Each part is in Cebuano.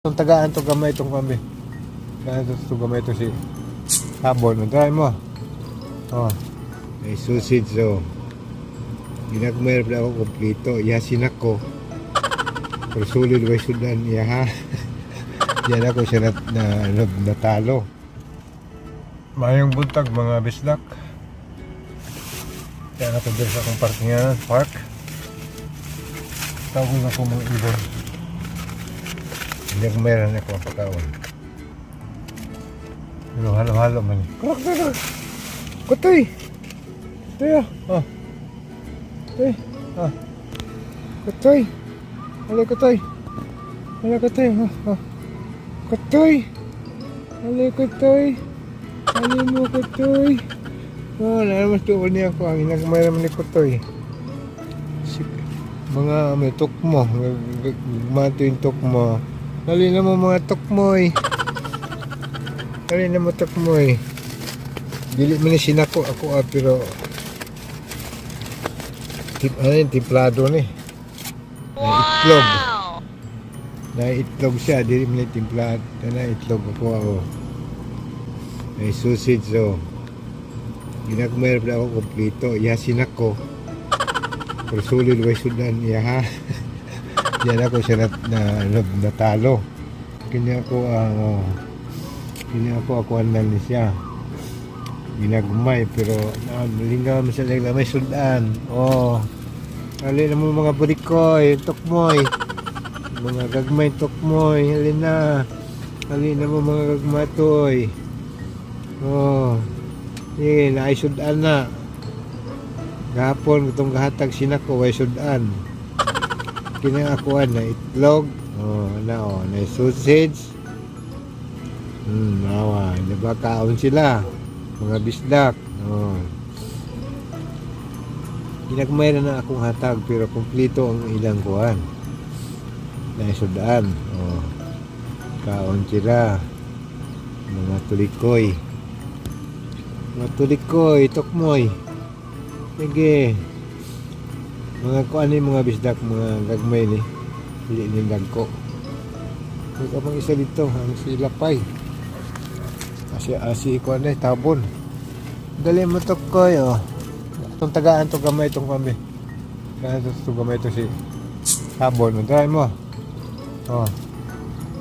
Itong tagaan to gamay itong kami. Tagaan to gamay ito si Habon. Try mo. Oh. May sausage, so. Ginagmay pa ako kompleto. Yasin ako. Pero solid way sudan iya ha. Yan ako siya na natalo. Mayong buntag, mga bisdak. Yan ako dito sa akong parkingan, park. Tawag ako mga ibon. Hindi ako meron ako ang pagkaon. Pero halo-halo man eh. Karak, karak! Kutoy! Kutoy ah! Oh. Kutoy! Ah. Kutoy! Hali, kutoy! Hali, kutoy! Ah, ah. Kutoy! Hali, kutoy! Hali mo, kutoy! Oh, mas tuol niya ako. Ang inagmay naman ni Kutoy. Si, mga may tukmo. Mato yung tukmo. Dali na mo mga tukmoy. Dali na mo, tukmoy. Dili man ni sinako ako ah, pero tip, ano yun, timplado ni. Na itlog. Na itlog siya, dili man ni timplado. Na itlog ako ako. May sausage, so. Ginagmay pa ako kompleto. Yasin ako. Pero solid way sudan iya ha. Yan ako siya natalo. Kanya ako ang oh, kanya ako ako ang ni siya. Ginagmay pero na lingaw man sila may sudan. Oh. Ali na mo mga burikoy, tukmoy. Mga gagmay tukmoy, ali na. Ali na mo mga gagmatoy. Oh. Sige, naisudan na. Gahapon, itong gahatag sinako, way sudan. Kinaakuan na itlog, oh, na oh, na sausage. Awa, di ba kaon sila? Mga bisdak. Oh. Ginagmay na na akong hatag pero kumpleto ang ilang kuan. Naisudan. Oh. Kaon sila. Mga tulikoy. Mga tulikoy, tukmoy. Sige. Mga kuan ni mga bisdak, mga gagmay ni. Dili ni dagko. May kapang isa dito, ang silapay. Asi asi kuan ni tabon. Dali mo tukoy oh. Itong tagaan to gamay itong kami. Tagaan to gamay ito si tabon. Try mo. Oh.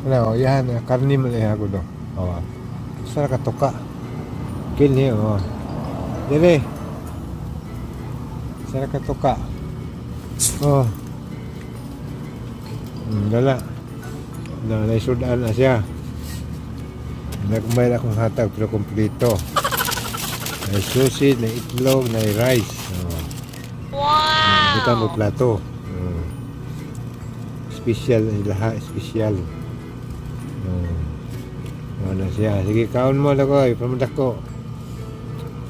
Wala oh, yan karni man eh ako do. Oh. Sa katuka. Kini oh. Dili. Sa katuka. Oh. Dala. Na naisudan na siya. Nagmay akong hatag pero kompleto. May sushi, may itlog, may rice. Oh. Wow! Buta mo plato. Oh. Special ang lahat, special. Oh. Oh, na siya. Sige, kaon mo lakoy, pamundak ko.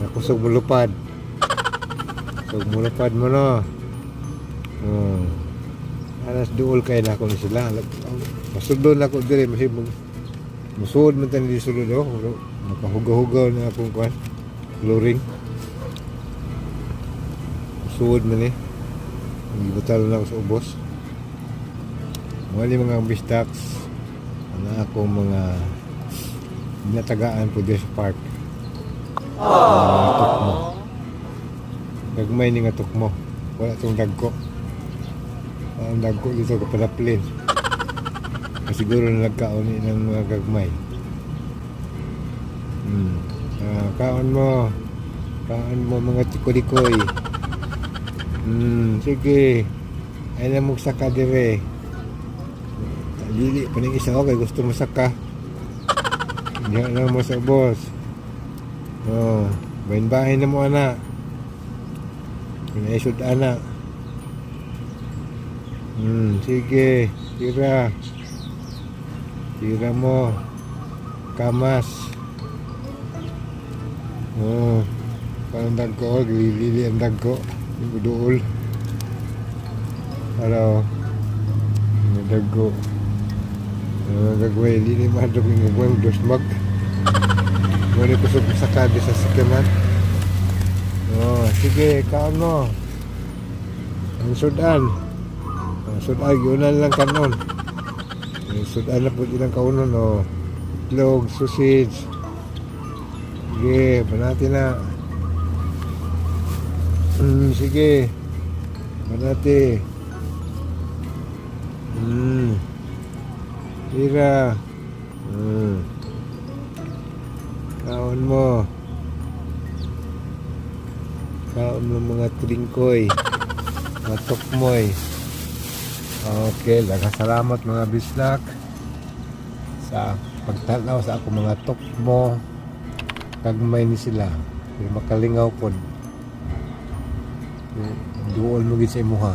Nakusog mo lupad. Kusog mo lupad mo no. Oh. Alas duol kay na ako ni sila. Masudon ako dire masig musuod man tani di sulod oh. Makahugaw-hugaw na akong kuan. Flooring. Musuod man eh. Gibutal na ako sa ubos. Mga mga bistaks ang akong mga natagaan po dito sa park. Mga tukmo. Gagmay ni nga tukmo. Wala tong dagko. Ang dagko dito kapalaplin. Siguro na nagkaon ni ng mga gagmay. Ah, kaon mo. Kaon mo mga tikolikoy. Sige. Ay na mo saka dire. Dili pa ning isa okay gusto mo saka. Diyan na mo sa boss. Oh, bahin-bahin na mo ana. Pinaisod ana. Sige, tira. Tira mo. Kamas. Oh, parang dagko, lili ang dagko. Yung duol. Hello. Yung dagko. Gagawin, lili mahadlok yung gagawin, dosmag. Muna ko sa kabi sa sakyanan. Oh, sige, kaon mo. Ang sudan. Ang sudan, yunan lang kanon. Sudan na po ilang kaunon, oh. Itlog, sausage. Sige, banati na. Sige. Banati. Tira. Kaon mo. Kaon mo, mga tringkoy. Mga tukmoy. Okay, daghang salamat, mga bisnak, sa pagtanaw sa ako mga tukmo. Kagmay ni sila. Pero makalingaw pod. Duol mo gid sa imuha.